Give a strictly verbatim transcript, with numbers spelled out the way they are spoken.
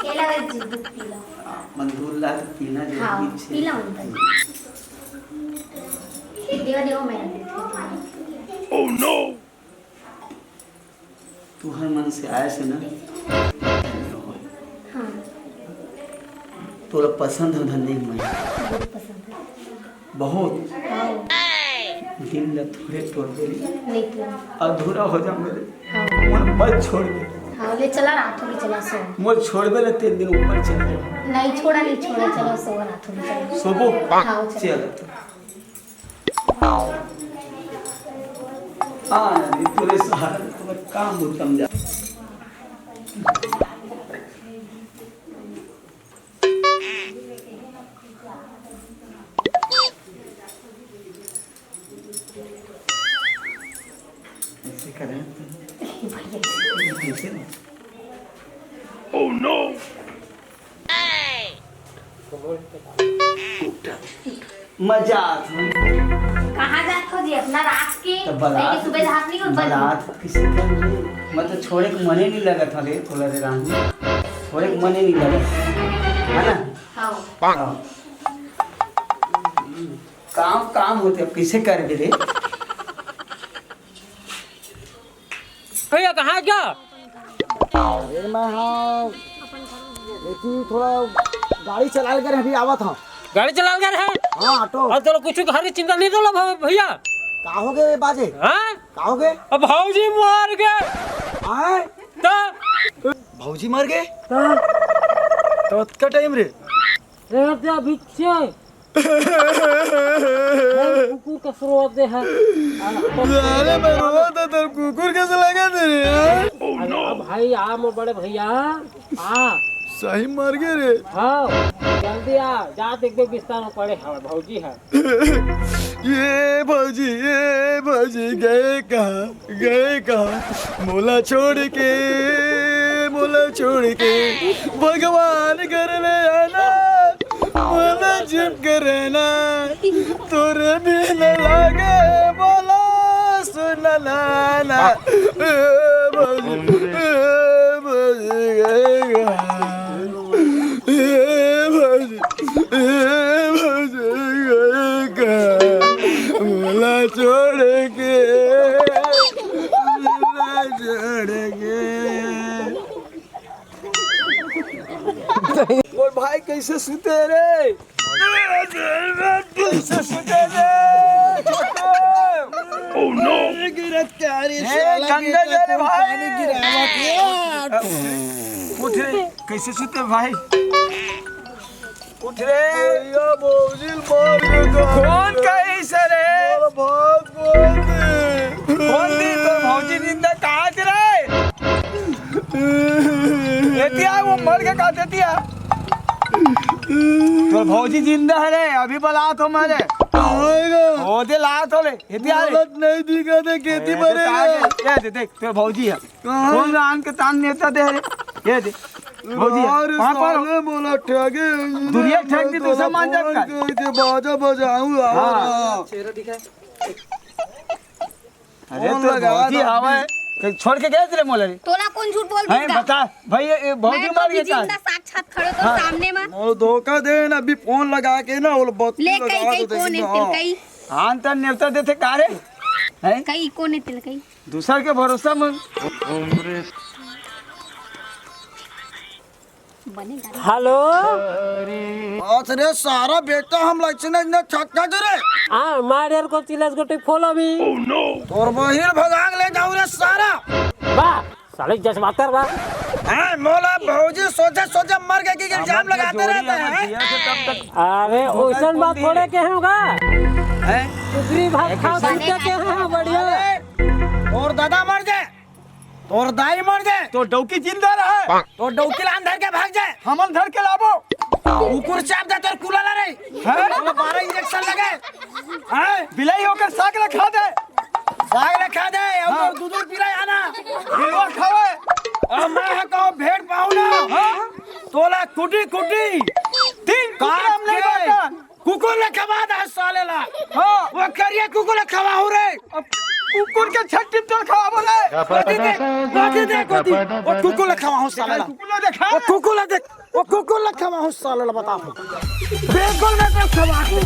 पीला वाला जी, दूध पीला। हाँ, मन दूध ला तो पीना जरूरी हाँ, छे। पीला मन कर। देवा, देवा, मैं देती हूँ। तुहर मन से आए से ना। हाँ। तोला पसंद हो धन नहीं मैं। बहुत पसंद है। बहुत। हाँ। दिल ला थोड़े तोड़ दे। नहीं तोड़। अधूरा हो जा मेरे। हाँ। मोर मत छोड़ दे। हाँ, ले चला, रात हो गई, चला सो। मोर छोड़बे ले तीन दिन ऊपर चल जा। नहीं छोड़ा, नहीं छोड़ा, चला सो, रात हो गई, चला। सोबो? हाँ, चला। चल तो। आ, नहीं, तोरे सहारा तो काम उत्तम जा। ऐसे करें तो। ऐसे ना। Oh no! मजा आत हो। कहाँ जात हो जी? अपना रात के तो बलात, लेके सुबह हाथ नहीं उठ बनी। बलात किसे कर ले? मतलब छोड़े के मने नहीं लगत हले, थोड़ा देर आगे। छोड़े के मने नहीं लगत। है ना? हाँ। हाँ। काम, काम होते, अब कैसे कर दे रे? भैया, कहाँ गया? अरे, मैं हाँ, लेकिन थोड़ा गाड़ी चला कर अभी आवत हूँ। गाड़ी चला कर है? हाँ, ऑटो। और चलो, कुछ घर की चिंता नहीं, चलो भ-, भैया। का हो गए बाजे? हाँ? का हो गए? अब भौजी मर गए। आए? तो? भौजी मर गए? तो? तो अतका टाइम रे? रे, अभी छे। कुकुर का शुरुआत दे है। अरे, मैं रोवा था, तेरे कुकुर कैसे लगा तेरे यार? अरे, अब भाई, आ, मोर बड़े भैया, आ। सही मर गए रे। हाँ, जल्दी आ, जा, देख, देख, बिस्तर में पड़े हैं, भौजी है। ये भौजी, ये भौजी, गए कहाँ? गए कहाँ मोला छोड़ के, मोला छोड़ के भगवान घर ले आना, मोला चुप करना, तोरे बिन लागे मोला सुनना ना। ए भौजी, ए भौजी गए कहाँ? ए भौजी, ए भौजी गए कहाँ? मोला छोड़ के, मोला छोड़ के। मोर भाई कैसे सुते रे? कैसे सुते रे? Oh no! गिरत क्या रे, ए, साला गंदे बेटा, दे रे तू भाई। पानी गिरावत है। उठ रे, कैसे सुते भाई? उठ रे। भैया, भौजी मार के जा कौन रहे। कही से रे? अरे भाग, कौन दी? कौन दी? तोर भौजी जिंदा कहाँ थे रे? एतिया वो मर के कहाँ थे एतिया? तोर भौजी जिंदा है रे, अभी बलात हो मारे। आएगा। ओ दे लात हो ले, एतिया रे। हालत नहीं दिखा दे, खेती ए, बने देख, ना। ए, दे, देख, तोर भौजी है। कहाँ? कौन रान के तान नेता दे रे? ये दे। भौजी, यार, पाँव पड़ो। साले मोला ठगे। दुनिया ठग दी, तू सब मान जा का? के बाजा बजाऊं, हाँ। यार। चेहरा दिखा। अरे, फोन तो लगा भौजी दो। हवा है। तो छोड़ के गए थे मोला रे? तोला कौन झूठ बोल हैं, दिया? बता। भाई, ये, ये भौजी मैं तो मार अभी के का? जिंदा साक्षात खड़ो तो हाँ। सामने में। वो धोखा दे ना, अभी फोन लगा के ना, वो बत्ती ले, लगा कई, कई दो, कौन है देखना। तिल, कई? हाँ, तो नेवता देते का रे? हैं? कई, कौन है तिल, कई? दूसर के भरोसा में। बनेगा। हेलो। बात रे सारा बेटा, हम लक्षण न छक्का दे रे। हाँ, मार यार को चिल्लास गोटी follow me। तोर बहिर भगाग ले जाऊ रे सारा। वाह, साले जज्बातर बा। हाँ, मोला भौजी सोचे सोचे मर गए कि इल्जाम लगाते रहते हैं। अरे, ओइसन बात थोड़े के होगा। हैं? टुकरी भात खाओ, सुते के हैं, बढ़िया। तोर दादा मर जाए, तोर दाई मर जाए, तोर डौकी जिंदा रहे, तोर डौकी लान धर के भाग जाए, हमन धर के लाबो। कुकुर चाप दे तोर कुला ला रे। हैं? तोला बारह इंजेक्शन लगे। हैं? बिलाई होकर साग ला खा दे। साग ला खा दे, हम हाँ। तोर दूध पिला आना। बिलवा खावे। और मैं हा कहूँ भेड़ पाऊँ ना। हाँ? तोला कुटी कुटी। तीन कुटी काट हम नहीं के। बाटन। कुकुर ले खवा दे साले ला। हाँ। वो करिया कुकुर ले खवा हो रे। अब कुकुर के छट्टी तोर खवाबो रे। गोदी दे, गोदी दे, गोदी। ओ कुकुर ला खवाहूं साला ला। कुकुर ला देखा। ओ कुकुर ला देख, ओ कुकुर ला खवाहूं साला ला, बता। बिल्कुल मैं तो खवाहूं।